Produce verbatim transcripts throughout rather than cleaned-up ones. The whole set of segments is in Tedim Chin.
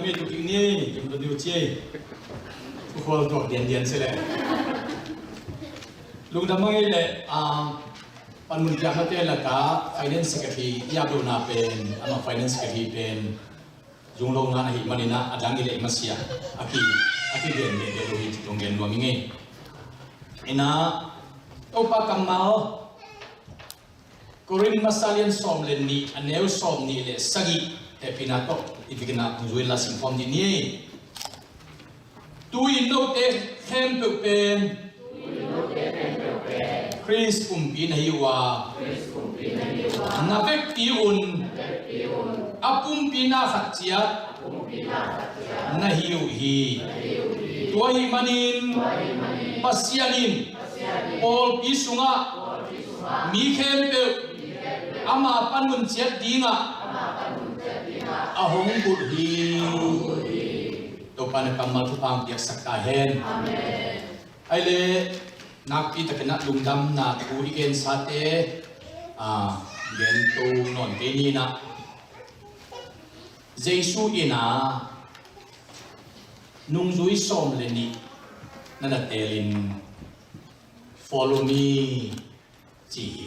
Mi tu king ni, kim tu diu ci. Khual tuak diandian se le. Lungdam mang ei le, ah, panmun piak mate laka finance secretary, iak dona pen, ama finance secretary pen, zung lo ngan ahi maninah, a dang i le i masia, a ki, a ki gen le le lo hi ci tong gen nuam i ngei. Ina, Topa kammal, Korin masa lian sawm le nih, a neu sawm nih le sagih, hehpihna tawh i biakinn ah hong zui in la simkhawm dih ni. Tu-in note khempeuh pen Khrist kumpi na hi uh a, na vekpi un a pumpi na khat ciat na hi uh hi. Tua ahih manin Pasian in pawlpi sungah mi khempeuh ama panmun ciat dingah a hong bulh hi. Topa na kammal thupha piaksak ta hen. Amen. Ai le, nakpi takin ah lungdamna thu i gensate, ah, gen to nawn kei ni nah. Jesu in ah nungzui sawm le nih na na telin, "Follow me," ci hi.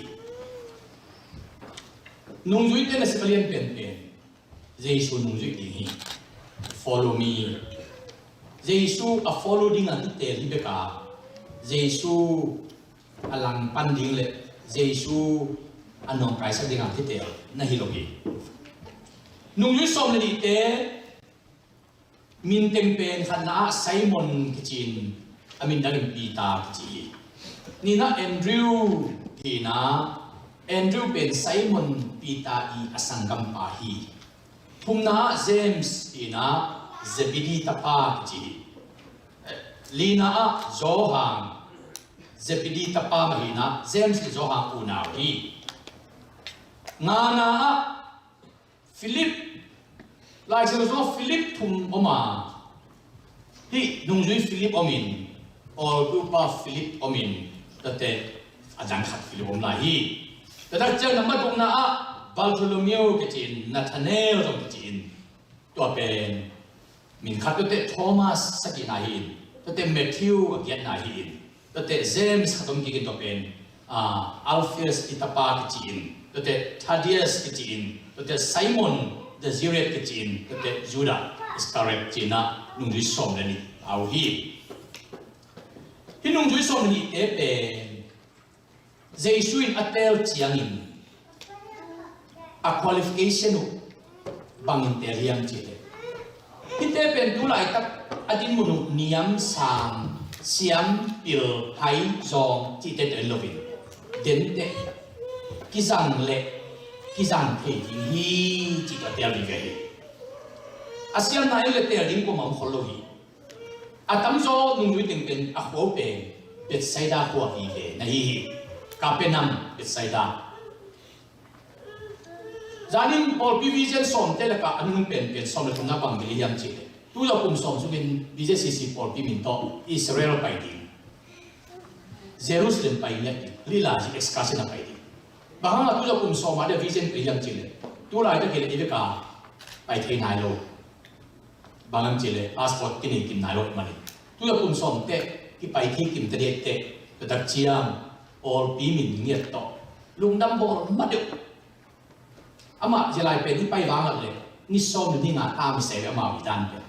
Nungzuite na sim a lian penpen Jesu nungzuih ding hi. "Follow me." Jesu a follow ding a kitel hi bek a, Jesu a langpan ding le Jesu a nawngkaisak ding a kitel na hi lo hi. Nungzui sawm le nihte min teng pen khatna ah Simon kici-in, a min dangin Peter kici hi. Nihna Andrew hi nah, Andrew pen Simon Peter i a sanggampa hi. Thumna ah James hi nah, Zebedee tapa kici hi. Lina ah Johan, Zebedee tapa mah hi nah, James le Johan unau hi. Ngana ah Philip, Lai Siangtho sungah Philip thum om a, hih nungzui Philip om in, awlpiupa Philip om in, tuate a dang khat Philip om lai hi. Tua tak ciang na madukna ah Bartholomew kici-in, Nathanael zong kici-in, tua pen min khat, tuate Thomas sagihna hi in, tuate Matthew a giatna hi in, tuate James khat om kik in, tua pen, ah, Alphaeus i tapa kici in, tuate Thaddeus kici in, tuate Simon the Zealot kici in, tuate Judah Iscariot ci-in ah nungzui sawm le nih a au hi. Hih nungzui sawm le nihte pen Jesu in a tel ciangin a qualification uh bangin tel hiam cih leh, hihte pen tu laitak a dinmun uh niam, sang, siam, pil, hai, zawng cihte tel loin, denteh, kizang le kizang thei ding hi cih tua tel ding ve hi. A siamna in le tel ding kuamah om khol lo hi. A tamzaw nungzui teng pen a khua uh pen Bethsaida khua vive na hi hi. Capernaum, Bethsaida. Zanin pawlpi vision sawmte lakah a nunung penpen sawm le thumna bang gil hiam cih leh, tu zawh kum sawm sungin B J C C pawlpi min tawh Israel pai ding, Jerusalem pai ngiat ding, lila zi excursion a pai ding. Bang hangah tu zawh kum sawm a dia vision pai hiam cih leh, tu laitak i leh i veka pai thei nai lo. Bang hiam cih leh passport kinei kim nai lo manin, tu-a kum sawm teh kipai thei kim ta dek teh, tua tak ciang pawlpi min ngiat tawh lungdam bawl ma deuh. Amah zia lai pen i pai vang leh ni sawm le ni nga ta mi se amau i dan pen.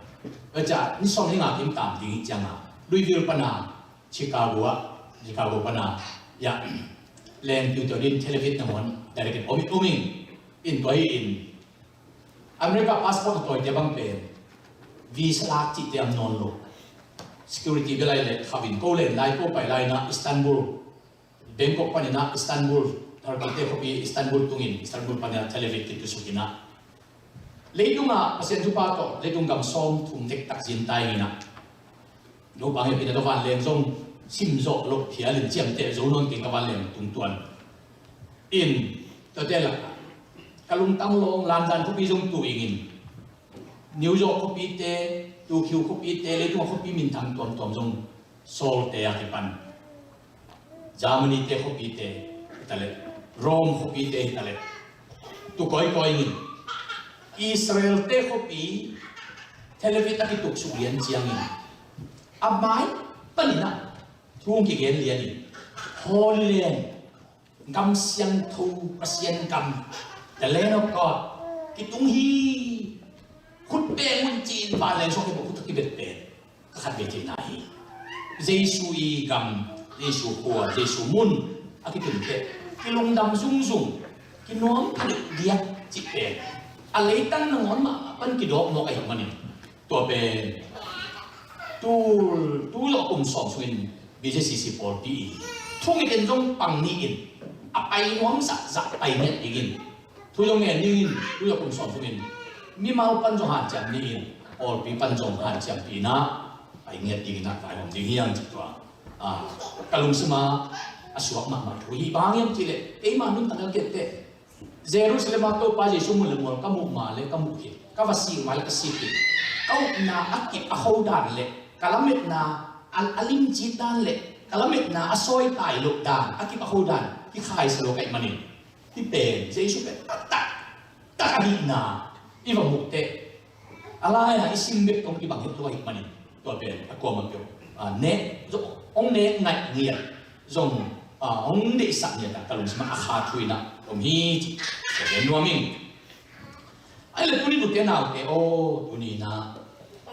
Tua ciang ni sawm le ni nga kim tam ding i cianga Louisville pana Chicago ah, Chicago pana, ya, leng piu teu din television nangawn direct in om in, om in, in tua hi in, America passport a tawite bang pen visa lak cihte am nawn lo. Security bia lai le khavin ko len lai, ko pai lai na Istanbul, Bangkok panin ah Istanbul, Turkey te khuapi Istanbul tungin, Istanbul panin ah Tel Aviv kitusuk in ah, leitungah Pasian thupha tawh leitung gam sawm thum dektak zin tai in ah, Naupang hehpihna tawh vanleng zong sim zawh loh phial in ciamteh zo nawn keng ka vanleng tungtuan in, tuate lakah ka lungtang lawng London khuapi zong tu ingin, New York khuapite, Tokyo khuapite, leitungah khuapi minthang tuamtuam zong, Seoul te a kipan Germany te khuapite hi ta leh, Rome khuapite hi ta leh, tu kawikawi in Israel te khuapi Tel Aviv a kituksuk lian ciangin a mai panin ah thu kigen lianin Holy Land, gam siangtho, Pasian gam, the land of God kitung hi. Khut beng un ci-in vanleng suak hi bawk, khut a kibet pen ka khat vei theihna hi. Jesu i gam, Jesu khua, Jesu mun a kitung teh kilungdam zungzung, kinuam a deuh diak cih pen a leitang nangawn mah pan kidawk mawk ahih manin, tua pen tul, tul a kum sawm sungin B J C C pawlpi i thunget in zong pang ni-in a pai nuam zahzah pai ngiat dingin thu zong ngen dingin, thu zong kum sawm sungin mimal pan zong hanciam dingin, pawlpi pan zong hanciampih in ah pai ngiat dingin ah vaihawm ding hi hang cih tua, ah, ka lungsim ah a suak mahmah thu hi. Bang hang hiam cih leh keima nuntakna ka gen teh Jerusalem ah Topa Jesu mun le mual ka muh ma le ka muh khin, ka va sik ma le ka sik khin, ka upna a kip a kho dan le ka lametna a, a limcit dan le ka lametna a sawitai loh dan, a kip a kho dan kikhai sa lo ka hih manin, hih pen Jesu pen a taktak ahihna i va muh teh, a lai-a i sim bek tawh kibang het lo ahih manin, tua pen a kuamah peuh, ah, nek, hong nek ngaih ngiat zong, ah, hong deihsak ngiat a ka lungsim ah a kha thu in ah om hi cih ka gen nuam ing. Ahih leh tuni, ute naute aw, tuni in ah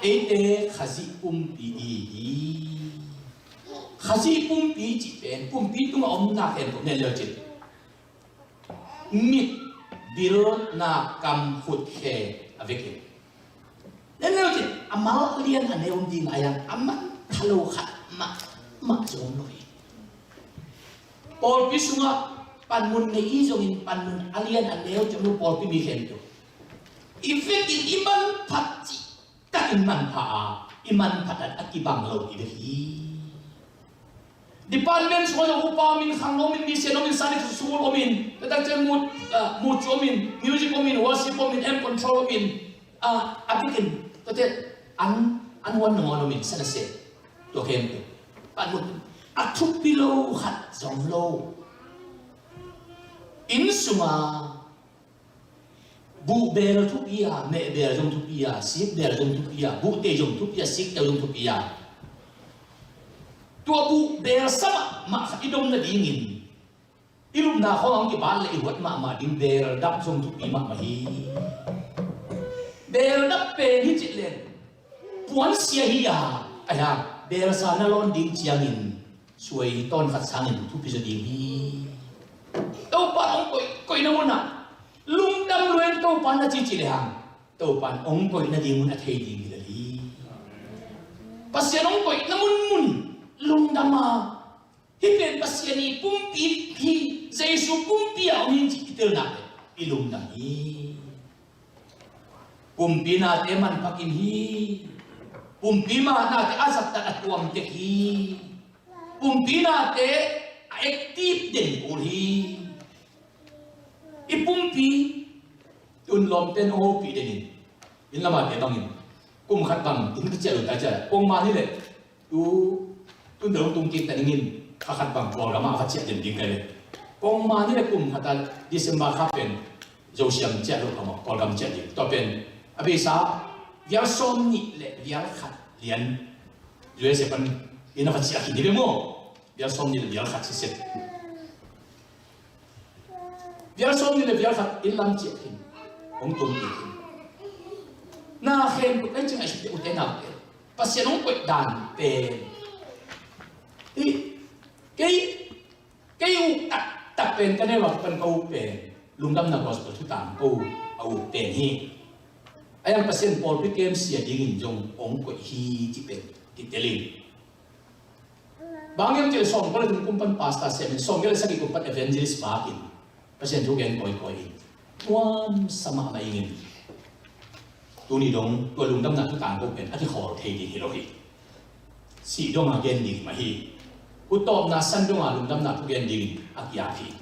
eite Khazih pumpi i hi. Khazih pumpi cih pen pumpi tungah om na khempeuh nen le uh cin, mit, bil, nak, kam, khut, khe a vekin, nen le uh cin, a mal a lian a neu om ding a, a mantha lo khat mahmah zong om lo hi. Pawlpi sungah panmun nei i zongin panmun a lian a neu ciang lo pawlpi mi khempeuh i vekin i manphat cih takin manpha a, i manphat a kibang lo i bek hi. Department sungah zong upa om in, khangno om in, mission om in, Sunday school om in, taktak ciang mu-, ah, mucu om in, music om in, worship om in, amp control om in, ah, a bikin, tate an, an huan nangawn om in, sana se, tua khempeuh. Panmun a thupi lo khat zong lo. Inn sungah buh bel thupi a, meh bel zong thupi a, sik bel zong thupi a, buh tei zong thupi a, sik tei zong thupi a. Tua buh bel sa mahmah khat i dom nadingin i lupna khawng a hong kibat leh i huat mahmah ding bel dap zong thupi mahmah hi. Bel dap pen hi cih leh puansia hi a, ahi hang bel sa na lawn ding ciangin suai tawn khat sangin thupi zaw ding hi. Topa hong koih, koihna munah lungdam lua in Topa na cici le hang, Topa hong koihna ding mun a thei ding hi lel hi. Pasian hong koihna munmun lungdam a, hih pen Pasian i pumpi hi, Jesu pumpi a om hi cih i telna pen i lungdam hi. Pumpi nate manpha kim hi. Pumpi ma nate a zattat a tuam tek hi. Pumpi nate a active den kul hi. I pumpi tun lawmten hong hopih den in, inn lamate bangin kum khat bang inn ka ciah lo ta ciah pongman hi leh, tu, tun dong tung kik ta dingin kha khat bang Kawlgam ah va ciah den ding ka hi leh, pongman hi leh kum khat a December kha pen Zosiam ciah lo ka maw, Kawlgam ciah ding. Tua pen a beisa vial sawm nih le vial khat lian U S A pan inn a va ciah khin hi ve maw. Vial sawm nih le vial khat siseh. Vial sawm nih le vial khat inn lam ciah khin, hong tung kik khin. Na khempeuh kei cing a sute ute naute, Pasian hong koih dan pen, i, kei, kei uk taktak pen ka neu a pan ka uk pen Lungdamna Gospel thutang ka uk, a uk pen hi. A yang Pasian pawlpi kem sia dingin zong hong koih hi cih pen kitel in. Bang hiam cih leh sawmkua le thum kum pan pastor sem in, sawmgiat le sagih kum pan evangelist bak in, Pasian thu gen kawikawi in, nuamsa mahmah ing in. Tuni dong tua lungdamna thutang ko pen a kikhawl thei ding hi lo hi. Sih dong a gen ding mah hi. Hutawpna san dong a lungdamna thu gen ding a kiap hi.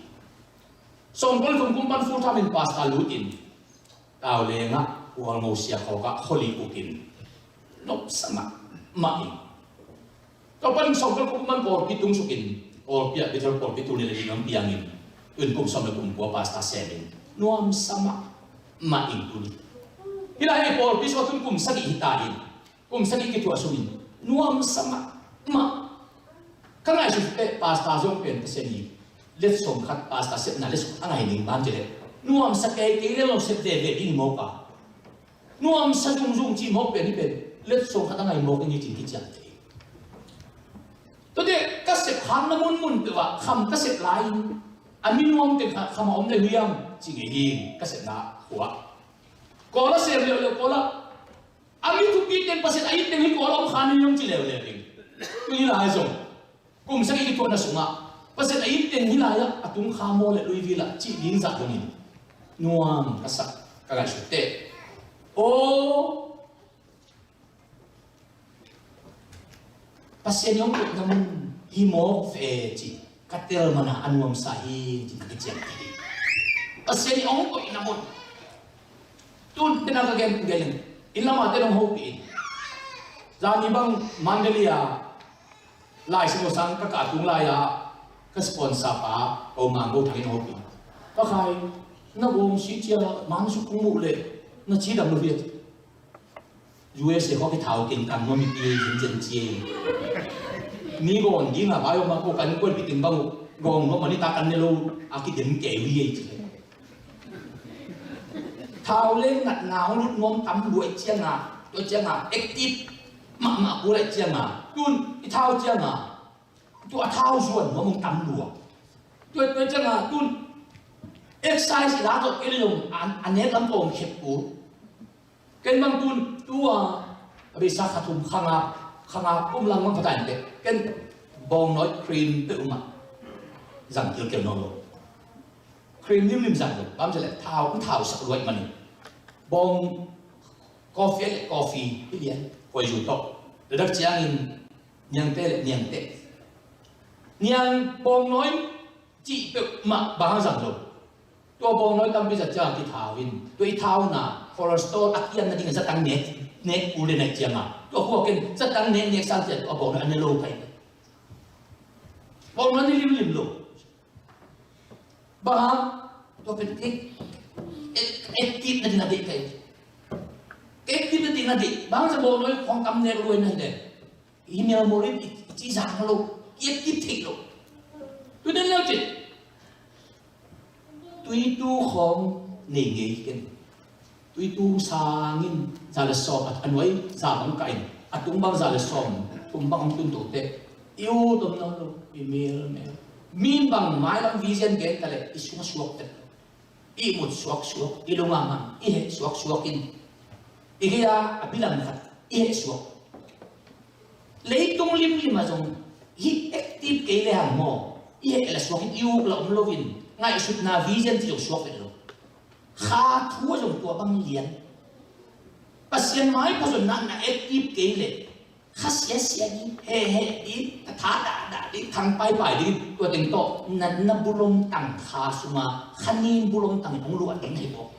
Sawmkua le thum kum pan full time in pastor lut in, Tau lengah Hualngo sia khawkah khuali ukin nopsa mahmah in. Tua pan sawmkua le kua kum pan pawlpi tungsukin, pawlpi ah Bethel pawlpi tuni le ding hong piangin, tun kum sawm le kum kua pastor semin nuamsa mahmah in tuni. Hih lai-ah i pawlpi sungah tun kum sagih hi ta in, kum sagih kithuah sungin nuamsa mahmah. Ka ngaihsut teh pastor zong pen Pasian in letsong khat, pastor sepna letsong khat a ngai ning, bang ci leh nuamsa kei kei leh lo sep veve ding mawk a, nuamsa zungzung ci mawk pen hi pen letsong khat a ngai mawk ning hi cin kician thei. Tua teh ka sep khang na munmun peuh ah kham ka sep lai-in a mi nuam teng kha kham a om le huiam ci ngei hi. Ka sepna khua Kawl a sem leuleu Kawl ah a mi thupi teng Pasian a it teng hi Kawl a om kha ni hiam ci leuleu ding. Tuni lai zong kum sagih kithuahna sungah Pasian a it teng hih lai-ah a tung kha maw le Louisville ah cih ding zah dongin nuam ka sak ka ngaihsut teh. Aw, Pasian i hong koihna mun hi mawk ve ci ka tel mana a nuamsa hi ci ka kician thei. Pasian i hong koihna mun. Tun tena ka gen gen in lamate dong hopih in. Zani bang Mandalay a Lai Siangtho sang ka kah tung lai-ah ka sponsor pa ko Mang Go Thang in hopih. Pa Khai, na gawng si cia mansuk kong muh leh na cidam lo hi a ci. U S A khawng kithau keng kang nuam i pi zinzen ci ei. Mi gawn ding a bai om a ko kan kuan pi teng bang uh gawng nuam a ni ta kan ne lo a kidem kei uh hi ei ci. Thau leng natna hong lut nuam tam lua i cianga, tua cianga active mahmah kul a i cianga tun i thau cianga tua a thau zuan nuam hong tam lua. Tua tua cianga tun exercise i la tawh kei le zong a nek lam tawm khep kul. Ken bang tun tua a beisa kha thum kha nga, kha nga kum lang bang kha ta in teh ken bawngnawi cream peuhmah zang kilkel nawn lo. Cream limlim zang lo, bang ci leh thau, thau sak luai manin bawng coffee le coffee hi lian koi zu tawh. Ladak ciangin niangte le niangte, niang bawngnawi cih peuhmah bang zang lo. Tua bawngnawi tampi zat ciang kithau in tua i thauna cholesterol a kiam nading zatang nek, nek kul den a i cianga tua khuak in zatang nek nek sang ciang tua bawngnawi a ne lo kai. Bawngnawi ni limlim lo. Bang hang tua pen ek, ek, active nading a deih kai. Active nading a deih bang zat bawngnawi khong tam nek luai na hi den. I memory i, i ci zang lo, i active thei lo. Tui den leu cin tuitu khawng nei ngei ken. Tuitu sangin za le sawm a nuai za bang kahin a tung bang za le sawm tung bang hong tun to teh i ut om nawn lo, i mel mel. Min bang mailam vision gen ta leh i sung a suak tek lo. I mut suaksuak, i lungah mang, i heh suaksuak in i gei-a a bilam khat i heh suak. Leitung limlim ah zong hih active kei le hang maw, i heh la suak in i uk la om loin ngaihsutna vision ci zong suak vet lo. Kha thu ah zong tua bang lian. Pasian maipha zong na, na active kei le kha siasia ding, heheh ding, ka tha dahdah ding, thang paipai ding, tua teng tawh na, na bulom tang kha sungah kha nin bulom tang in hong luah ding hi bawk.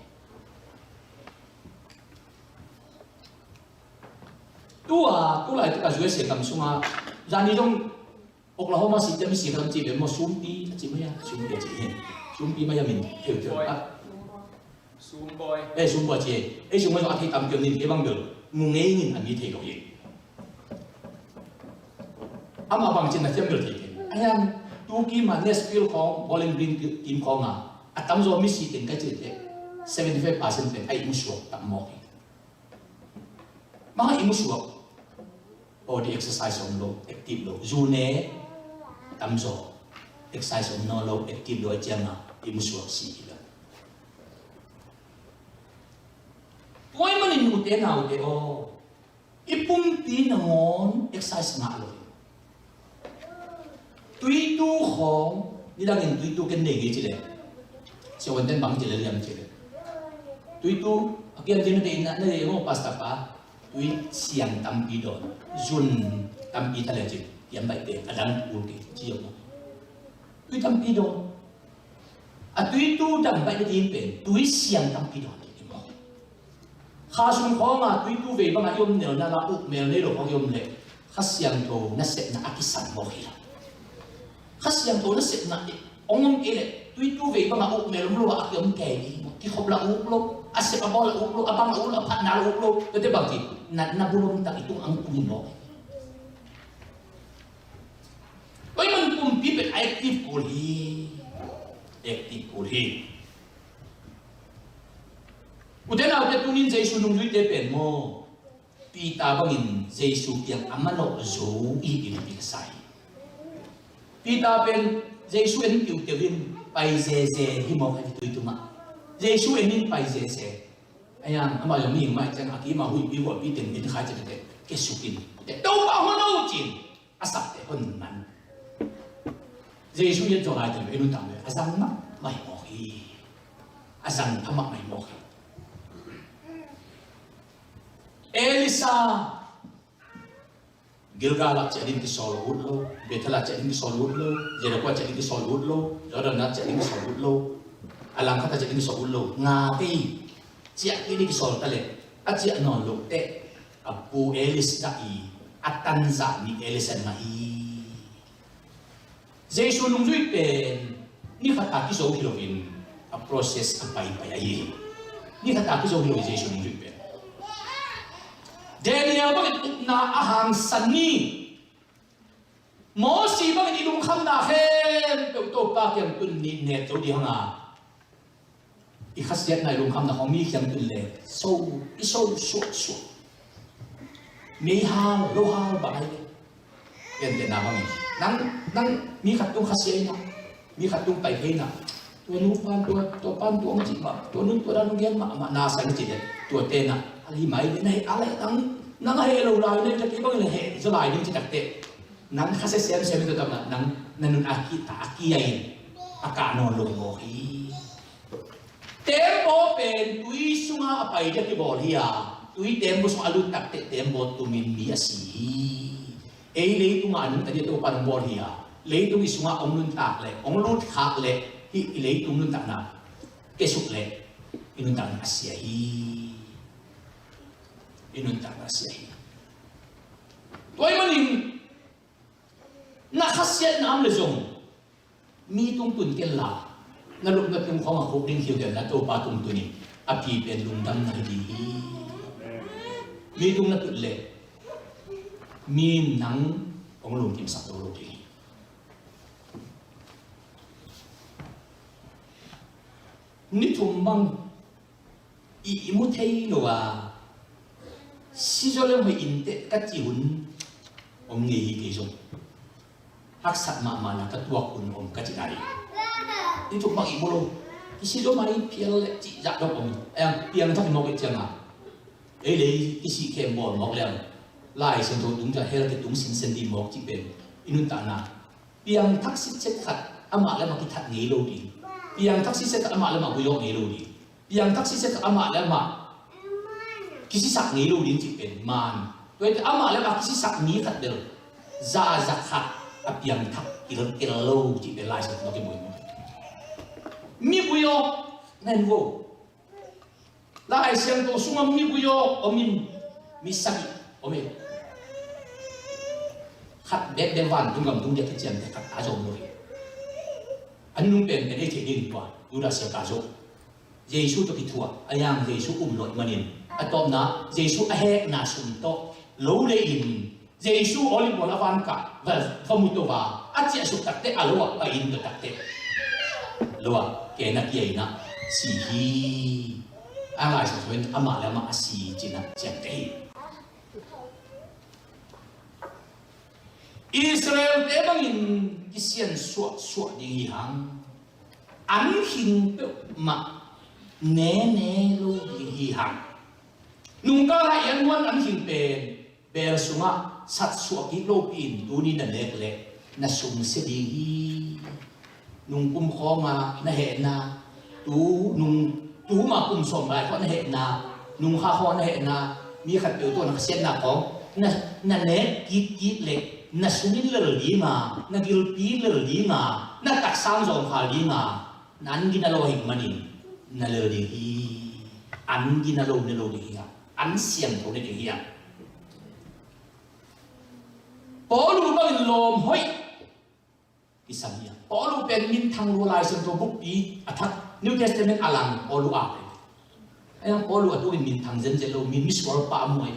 Tua tu laitak a U S A gam sungah zani zong Oklahoma City a misi khat om cih ve maw, Sumpi a cih mai a, Sumpi a cih hi. Sumpi mai a min theutheu a. Sumbawi. Eh, Sumbawi ci. Eh, Sumbawi zong a thei tam pion nin kei bang bel mu ngei nin a mi thei lo hi. Amah bang cin na thiam bel thei kei. A hian tu kim a Nashville khawng, Bowling Green kim khawng a, a tamzaw misi teng ka cih teh seventy five percent teng a ihmu suak tam mawk hi. Bang a ihmu suak? Body exercise om lo, active lo. Zu ne tamzaw exercise om nawn lo, active lo a cianga ihmu suak si hi lo. Tua ahih manin ute naute aw, i pumpi nangawn exercise ngah lo. Tuitu khawng nidangin tuitu ken nei ngei ci leh, siavuanten bang ci leh liam ci leh, tuitu a kiam ci na deih na, na deih maw, pastor pa, tui siang tampi dawn, zun tampi ta leh ci, kiam baih pen a dang kul kei ci maw. Tui tampi dawn. A tuitu dang baih nading pen tui siang tampi dawn ding hi maw? Kha sung khawngah tuitu vei bangah i om nelna la ukmel nei lo khawng i om leh Kha Siangtho nasepna a kisam mawk hi lo. Kha Siangtho nasepna hong om kei leh tuitu vei bangah ukmel om lo ah a kiom kei ding hi maw? Kikhop la uk lo. A sep a bawl a uk lo, a bang a uk lo, a phatna a uk lo. Tuate bang ci, natna bulom tak i tung ang tung hi maw. Tua ahih man pumpi pen a active kul hi. Active kul hi. Ute naute, tuni-in Jesu nungzuite pen maw, Peter bangin Jesu kiang a manawh zo i hi ding ka sa hi. Peter pen Jesu en tiuteu in pai zeze hi maw, kha tui tungah. Jesu en in pai zeze. Ayang, amah zong mihing mah ciang a kim a huihpi huahpi teng din khai ciang teh, kiasuk in. Teh, Topa hon o cin. A sakte hon ngan. Jesu i et zawh lai teng, ei nuntak le a zang mahmah hi mawk hi. A zang pha mahmah hi mawk hi. Elisha, Gilgal ah ciah ding kisawl ut lo, Bethel ah ciah ding kisawl ut lo, Jericho ah ciah ding kisawl ut lo, Jordan ah ciah ding kisawl ut lo, a langkhat ah ciah ding kisawl ut lo, ngate ciah kik ding kisawl ta leh, a ciah nawn loh teh, a pu Elisha i, a tanzah mi Elisha mah hi. Jesu nungzui pen ni khat a kizo hi loin a process a paipai ahi hi. Ni khat a kizo hi lo hi Jesu nungzui pen. Daniel bangin upna a hangsan ni. Mosi bangin i lungkhamna khempeuh Topa kiang tun ni, net zo ding hang a. I khasiatna, i lungkhamna khawng mi kiang tun le so, i so suaksuak. Mei hal lo hal bang ahi. Pianpianna bangin nang, nang mi khat tung khasia ina, mi khat tung pai phei ina. Tua nu pan tua, tua pan tua hong cih mah, tua nun tua dan hong gen mahmah na sa ina cih le, tua tena a hi mai le na heh a le nang, nang a heh lo lai na ita kei bangin a heh zaw lai ding cih takteh. Nang khasia semsem hi tua tamna, nang na nun a ki, ta a ki a in a kah nawn lo hi mawk hi. Teembaw pen tui sungah a pai dia kibawl hi a, tui teembaw sungah a lut takteh teembaw tumin mi a si hi. Ei leitungah a nuntak dia Topa hong bawl hi a, leitung i sungah hong nuntak leh hong lut khak leh hih i leitung nuntakna kiasuk leh i nuntakna a sia hi. I nuntakna a sia hi. Tua ahih manin na khasiatna om le zong mi tung tun kei la, na lupna tung khawng a khuk ding khiu kei la, Topa tung tun in a pi pen lungdamna hi ding hi. Mi tung na tut leh mi in nang hong lungkimsak lo lo ding hi. Ni thum bang i, i mu thei lo a, si zaw leng hoih inteh ka cih hun om ngei hi kei zong. Haksat mahmah na ka tuak hun om ka cih nai. Ni thum bang i mu lo. Kisi zaw mai phial le cih zah dong om. Eng, piangthak i mawk i ciang a, ei lei kisih khem bawl mawk leng, Lai Siangtho tung ciang hell kitung sinsen ding mawk cih pen i nuntakna. Piangthak sitset khat amah le amah kithat ngei lo ding. Piangthak sitset khat amah le amah guiawk ngei lo ding. Piangthak sitset khat amah le amah kisisak ngei lo ding cih pen man. Tua hi teh amah le amah kisisak mi khat bel za za khat a piangthak kilkel lo cih pen Lai Siangtho kimu hi. Mi guiawk na en vo. Lai Siangtho sungah mi guiawk om in, mi sagih om in. Khat bekbek vantung gam tung dia kiciamteh khat a zom lo hi. An nung penpen ei theih ding tua Judas Iskariot. Jesu tawh kithuah a, yang Jesu um lo ahih manin a tawpna Jesu a hekna sum tawh lo lei in Jesu Olive mual a van kah va, va mu to va, a ciahsuk takteh a lo ah pai in to takteh lo ah kena kia in ah si hi. A Lai Siangtho in amah le amah a si ci-in ah ciamteh hi. Israel-te bangin kisian suahsuah ding hi hang. An khing peuhmah nene lo ding hi hang. Nungkal ah i an muan an khing pen beel sungah satsuah kik lopi in tuni na nek leh na sungsia ding hi. Nungkum khawngah na hehna, tu nung, tu ma kum sawm lai khawng na hehna, nungkha khawng na hehna, mi khatpeuh tawh na khasiatna khawng na, na nek kikkik leh na sungin lel dinga, na gilpi lel dinga, na taksa zawngkhal dinga, na an gina lo ahih manin na lel ding hi. An gina lo ne lo ding hi hang. An siangtho ne ding hi hang. Paulu bangin lawm hoih kisam hi hang. Paulu pen minthang lua, Lai Siangtho bukpi a thak, New Testament a lang Paulu a pen. Ahi hang Paul uh a tukin minthang zenzen lo, mi, misual pa a muh hi.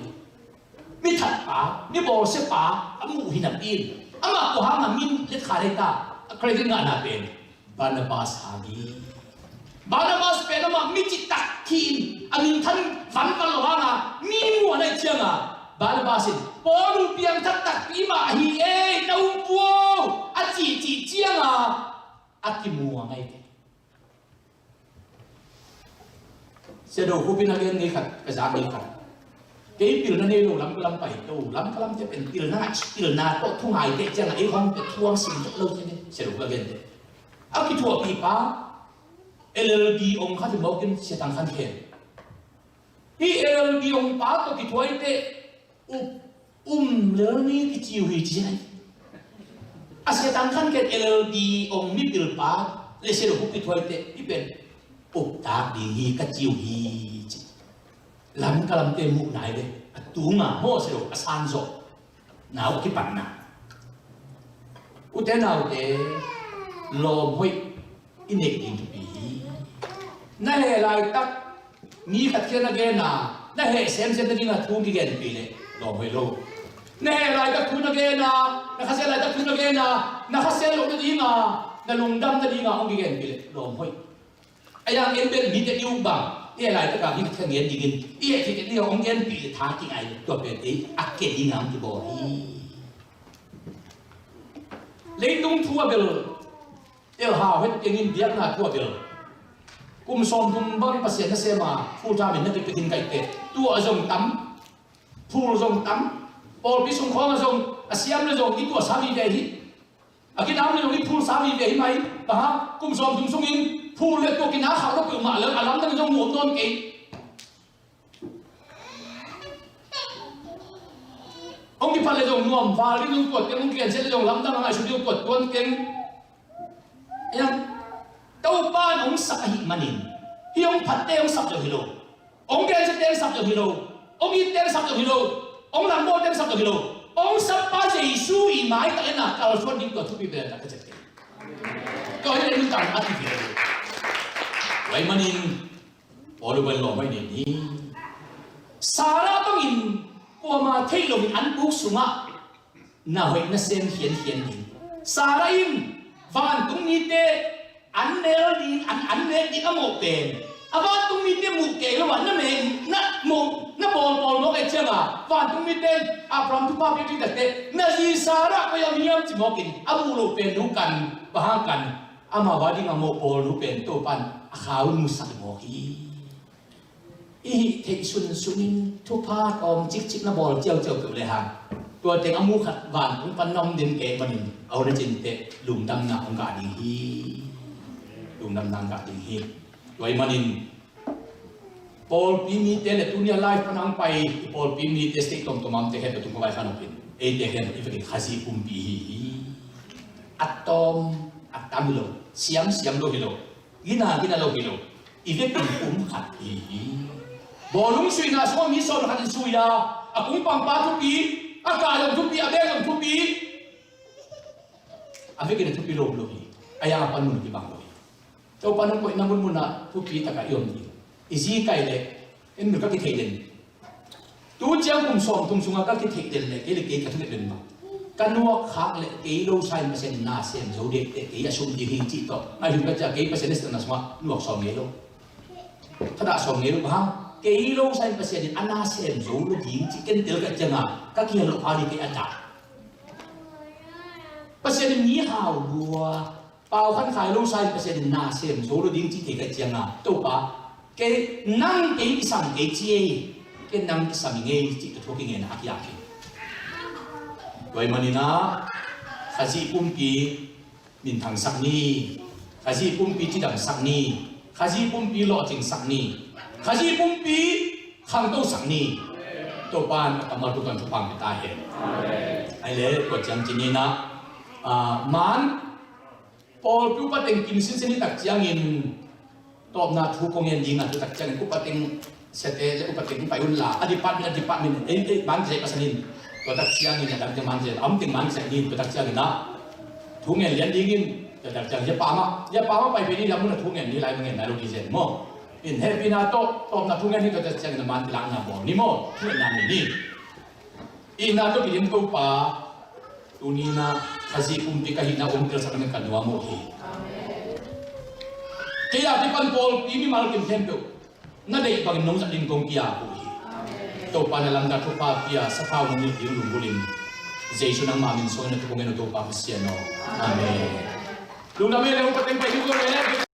Mi that pa, mi bawlsia pa a muh hi napi in, amah kua hangin min let kha ding ta, a credit ngahna pen Barnabas hang hi. Barnabas pen amah mi citak hi in, a minthan vanvan lo hangin mi muh a naih ciangin Barnabas in, "Paul uh piangthak takpi mah hi ei, na um uh aw," a cihcih ciangin a kimuang ahi. Sia Do Khup in a gen ni khat, ka zak ni khat. Kei pilna nei lo, Lamka lam pai to, Lamka lamte pen pilna, pilna tawh thu ngai teh ciangin ei khawng pia thuang sim tuk lo ci ni, Sia Do Khup a gente. A kithuahpih pa, L L B ong khat hi mawk in, Sia Tang Khan Khen. Hih L L B ong pa tawh kithuah hi teh, up, um lel ni kici uh hi ci hi. A Sia Tang Khan Khen L L B ong mipil pa le Sia Do Khup kithuah hi teh, hih pen uptak ding hi ka ci uh hi ci. Lamka lamte muh nai ve, a tunga maw Sia Do a san zawh. Nau kipatna. Ute naute, lawm hoih i neih ding thupi hi. Na heh laitak mi khat khial na gen a, na heh semsem nadingin thu kigenpih leh lawm hoih lo. Na heh laitak thu na gen a, na khasia laitak thu na gen a, na khasia loh nadingin, na lungdam nadingin hong kigenpih leh lawm hoih. Ahi hang en bel mite i uk bang, i heh laitak a mi khat khial gen dingin, i heh theih nadingin hong genpih leh tha kingai, tua pen ei a ke dingin hong kibawl hi. Leitung thu a bel, tel hau het keng in biakna thu a bel. Kum sawmthum bang Pasian nasem a, full time in na kipia ding ka hih teh, tua zong tam, phul zong tam, pawlpi sung khawng ah zong, a siam leh zong i tuahsa vive hi. A kinam leh zong i phulsa vive hi mai. Bang hang, kum sawmthum sungin phul leh tua kinam khak lo peuhmah leh a lamdang zong mu om nawn kei. Hong kipat leh zong nuam val ding zong tuat keng, hong kigensia leh zong lamdang a ngaihsut ding zong tuat tuan keng. Ahi hang, Topa in hong sak ahih manin, hih hong phatte hong sap zong hi lo, hong gensiate hong sap zong hi lo, hong itte hong sap zong hi lo, hong langbawlte hong sap zong hi lo, hong sappa Jesu i maitak in a kalsuan ding tua thupi bel tak ka ciat kei. Tua hi leh nuntakna a thupi lo. Tua ahih manin, Paul uh bel lawm hoih nei ni. Sarah bangin kuamah theih loin an buk sungah na hoih nasem khiankhian ding. Sarah in vantung mite an nel ding, an, an nek ding a mawh pen, a vantung mite muh kei lo a na mek, na mawh, na bawlbawl mawk ahih ciangin vantung mite in Abraham thupha pia ding takte, na zi Sarah koi a om hiam ci mawkin, a muh loh pen nu kan, bang hang kan, amau a ding a mawhbawl nu pen Topa in a khau in musak mawk hi. I hih theih sunsun in thupha tawm cikcik na bawl ciauciau peuh lehang, tua teng a mu khat vantung pan na om den kei manin, a hun a cin teh lungdamna hong ngah ding hi. Lungdamna hong ngah ding hi. Tua ahih manin pawlpi mite le tuni a live pan hong pai i pawlpi mite state tuamtuam a omte khempeuh tung khawng vai khan hong pin, eite khempeuh i vekin Khazih pumpi hi hi. A tawm a tam hi lo, siamsiam lo hi lo, gina gina lo hi lo, i vekin pum khat hi hi. Bawlung suihna sungah mi sawm khat in sui a, a kungpangpa thupi, a kai zong thupi, a beng zong thupi, a vekin a thupi lo lo hi. A yang a pan mun kibang lo hi. Topa nong koihna munmunah thupi takah i om ding. I zi kai leh en mil ka kithei den. Tu ciang kum sawmthum sungah ka kithei den leh kei le kei ka thu den den mah. Ka nuak khak leh kei lo sa in Pasian in na sem zo dek teh kei a sum ding hi cih tawh. Ngaihsun ka ciah kei Pasian na setna sungah nuak sawm ngei lo. Thadah sawm ngei lo bang hang. Kei lo sa in Pasian in a na sem zo lo ding cih ken tel ka ciangah ka kihel loh pha ding kei a dah. Pasian in mi hau lua, pau khan khai lo sa in Pasian in na sem zo lo ding cih thei ka ciangah, Topa, kei nang kei kisam kei ci ei, kei nang kisam i ngei cih ka thu a kingenna a kiak hi. Tua ahih manin ah, Khazih pumpi minthangsak ni, Khazih pumpi cidamsak ni, Khazih pumpi lawhcingsak ni, Khazih pumpi khangtosak ni. Topa in a kammal tung pan thupha pia ta hen. Ai le, tua ciang ci ni na, ah, man, pawlpi upa teng kim sinsen hi tak ciangin, tawpna thu kong ngen ding a, tu tak ciangin upa teng siate le upa teng pai un la, a department, a department, ei, ei, man kisai pasal in. Tua tak ciangin a dang teng man kisai, a om teng man kisai ding, tua tak ciangin a thu ngen lian dingin, tua tak ciangin ya pa mah, ya pa mah pai pen ni lam mun a thu ngen ni lai mun ngen nai lo ding zen maw. In hehpihna tawh tawpna thu ngen hi. Tua ciangin a man kilakna bawl ni maw? Thu ngetna nei ni. Itna tawh kidim Topa, tuni-in ah Khazih pumpi ka hihna hong telsakna ka nuam uh hi. Kei a kipan pawlpi mimal kim khempeuh na deih bangin nong zat ding kong ki-ap uh hi. Topa na lamdang thupha pia, sathau nong nilh ding lunggulhin, Jesu nangma min suangin na thu kong ngen uh Topa Pasian aw. Amen. Lungdam hi leh, hong pateng pai ding ko le.